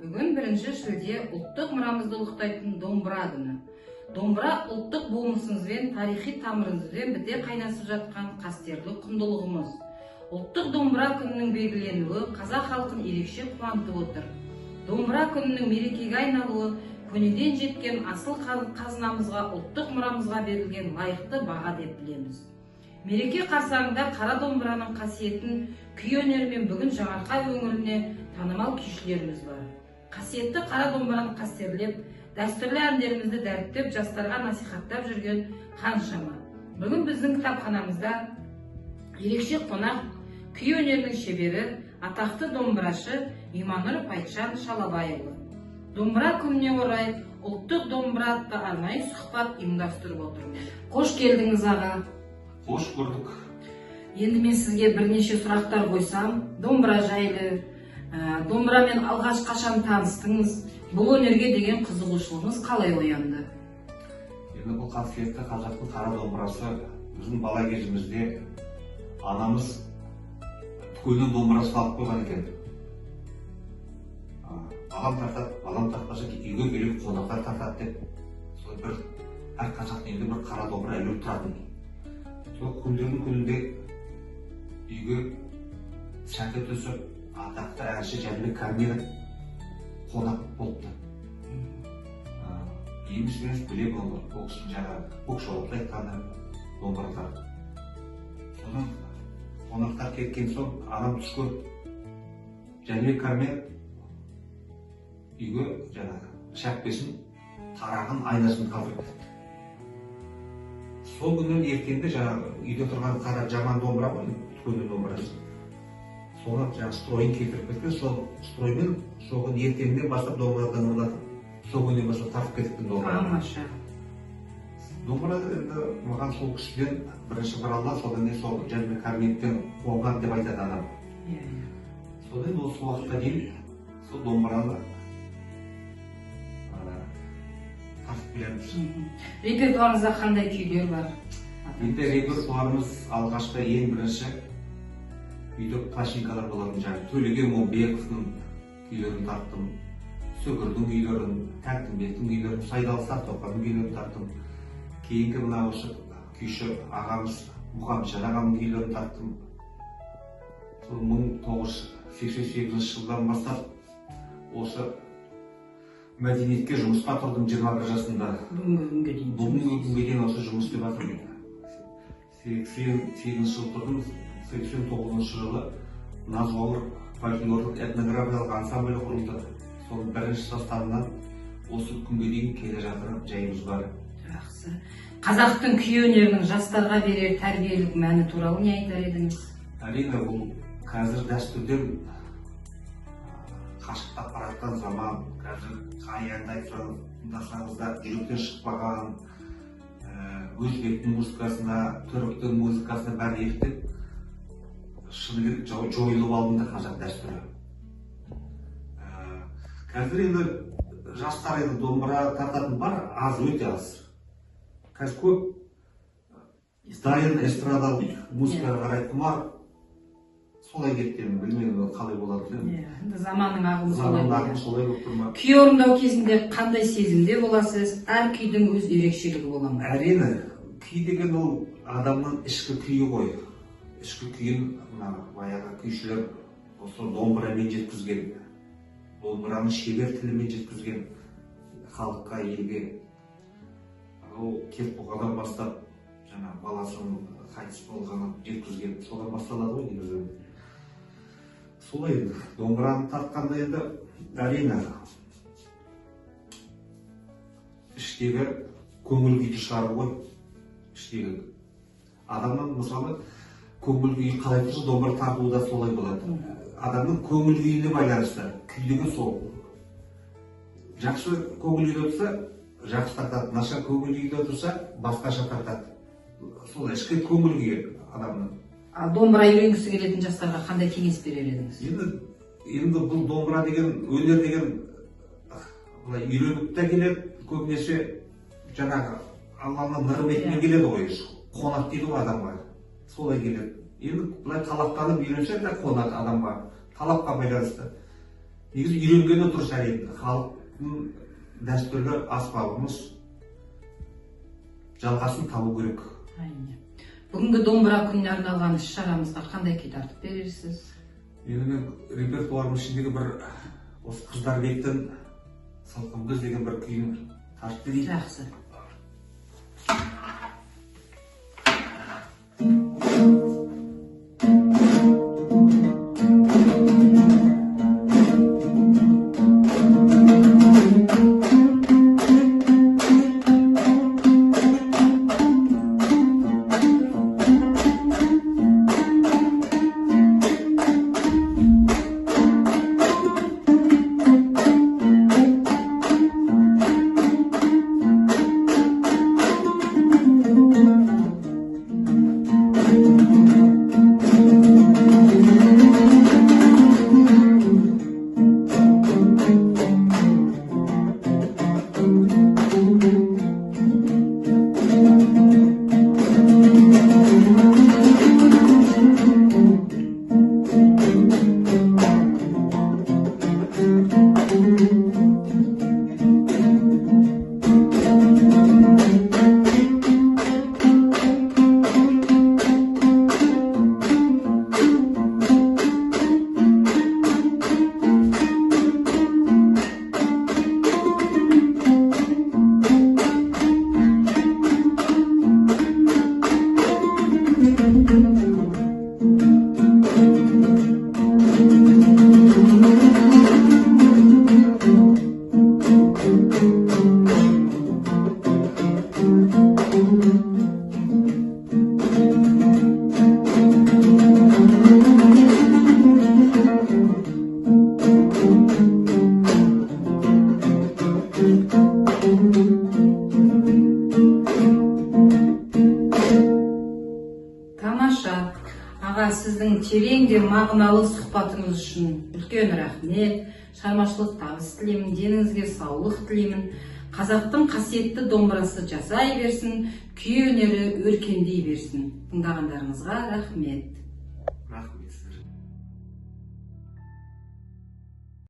Бүгін 1 шілде, ұлттық мұрамызды ұлықтайтын Домбыра күні. Домбыра – ұлттық болмысымызбен, тарихи тамырымызбен біте қайнасып жатқан қастерлі құндылығымыз. Ұлттық домбыра күнінің белгіленуі қазақ халқын ерекше қуантып отыр. Домбыра күнінің мерекеге айналуы – көнеден жеткен асыл қазынамызға, ұлттық мұрамызға берілген лайықты баға деп білеміз. Мереке қарсаңында қара домбыраның қасиетін күй өнерімен бүгін Жаңаарқа өңіріне танымал күйшілеріміз бар. Қасиетті қара домбыраны қастерлеп, дәстүрлі әндерімізді дәріптеп, жастарға насихаттап жүрген қаншама. Бүгін біздің кітапханамызда ерекше қонақ – күй өнерінің шебері, атақты домбырашы Иманұров Айтжан Шалабайұлы. Домбыра күніне орай «Ұлттық домбыра» атты арнайы сұхбат ұйымдастырып отырмыз. Қош келдіңіз, аға! Қош көрдік. Енді мен сізге бірнеше сұрақтар қойсам, домбыра жайлы. Домбырамен алғаш қашан таныстыңыз? Бұл өнерге деген қызығушылығыңыз қалай оянды? Енді бұл қасиетті қазақтың қара домбырасы, біздің бала кезімізде анамыз дүкеннен домбырасын алып қойған екен. Балам тартады, балам тартпаса, үйге келген қонақтар тартады деп, сол бір әр қазақтың үйінде бір қара домбыра ілулі тұратын. Сол күндердің күнінде үйге сәті түсіп, атақты әнші Жәнібек Карменов қонақ болыпты. Еміс емес, білемін оны, ол кісінің жаңағы көк айтқаны, домбыра тартып. Содан қонақтар кеткен соң анам түс көріп, Жәнібек Кармен үйге жаңағы шәпкесін, тарағын, айнасын қалдырып кетті. Сол күннен ертеңінде жаңағы үйде тұрған қара жаман домбыра ғой, дүкеннің домбырасы, соны жаңағы стройын келтіріп кеткен. Сол строймен сол күні ертеңінен бастап домбыра дыңғырлатып, сол күннен бастап тартып кетіппін домбыраны. Тамаша! Домбыра енді маған сол кісіден бірінші бір Алла, содан кейін сол Жәнібек Карменовтен қонған деп айтады анам. иә иә Содан кейін осы уақытқа дейін сол домбыраны тартып келеміз. Репертуарыңызда қандай күйлер бар? Енді репертуарымыз, алғашқы, ең бірінші үйде пластинкалар болатын, жаңағы Төлеген Момбековтың күйлерін тарттым, Сүгірдің күйлерін, Тәттімбеттің күйлерін, Сайдалы Сартоқанның күйлерін тарттым. Кейінгі мына осы күйші ағамыз Мұхамеджан ағамның күйлерін тарттым. Сол 1988 жылдан бастап осы мәдениетке жұмысқа тұрдым 21 жасымда. Бүгінгі күнге дейін? Бүгінгі күнге дейін осы жұмыс істеп жатырмын. 88 жылы тұрдым. 89 жылы «Назбауыр» фольклорлық этнографиялық ансамблі құрылды. Соның бірінші составынан осы күнге дейін келе жатыр жайымыз бар. Жақсы. Қазақтың күй өнерінің жастарға берер тәрбиелік мәні туралы не айтар едіңіз? Әрине, бұл қазір дәстүрден қашықтап бара жатқан заман. Қазір қай әнді айтсаңыз, тыңдасаңыз да, жүректен шықпаған, өзбектің музыкасына, түріктің музыкасына бәрі еліктеп, шыны керек, жойылып алынды қазақ дәстүрі. Қазір енді жастар, енді домбыра тартатын бар, аз, өте аз. Қазір көп дайын эстрадалық музыкаға қарай құмар, солай кетті енді, білмеймін, ол қалай болады. Иә, енді заманның ағымы солай. Заманның ағымы солай болып тұр ма? Күй орындау кезінде қандай сезімде боласыз? Әр күйдің өз ерекшелігі бола ма? Әрине, күй деген ол адамның ішкі күйі ғой. Ішкі күйін мына баяғы күйшілер осы домбырамен жеткізген, домбыраның шебер тілімен жеткізген халыққа, елге. Ол Кетбұғадан бастап, жаңа баласының қайтыс болғанын жеткізген, содан басталады ғой негізі. Солай енді, домбыраны тартқанда енді, әрине, іштегі көңіл күйді шығару ғой. Іштегі адамның, мысалы, көңіл күйі қалай тұрса, домбыра тартуы да солай болады. Адамның көңіл күйіне байланысты күй деген. Сол жақсы көңіл күйде тұрса, жақсы тартады, нашар көңіл күйде тұрса, басқаша тартады. Сол ішкі көңіл күйі адамның. Ал домбыра үйренгісі келетін жастарға қандай кеңес берер едіңіз? Енді бұл домбыра деген өнер деген былай үйреніп те келеді, көбінесе жаңағы Алланың нығметімен келеді ғой, қонады дейді ғой адамға, солай келеді. Енді былай талаптанып үйренсе де қонады адамға, талапқа байланысты. Негізі үйренгені дұрыс әрине. Халықтың дәстүрлі аспабымыз жалғасын табу керек. Әрине. Бүгінгі домбыра күніне арналған іс шарамызға қандай күй тартып берерсіз? Енді мен репертуарымның ішіндегі бір осы Қыздарбектің Салқын күз деген бір күйін тартып берейін. Жақсы. Тамаша. Аға, сіздің терең де мағыналы сұхбатыңыз үшін үлкен рахмет. Шығармашылық табыс тілеймін, деніңізге саулық тілеймін. Қазақтың қасиетті домбырасы жасай берсін, күй өнері өркендей берсін. Тыңдағандарыңызға рахмет.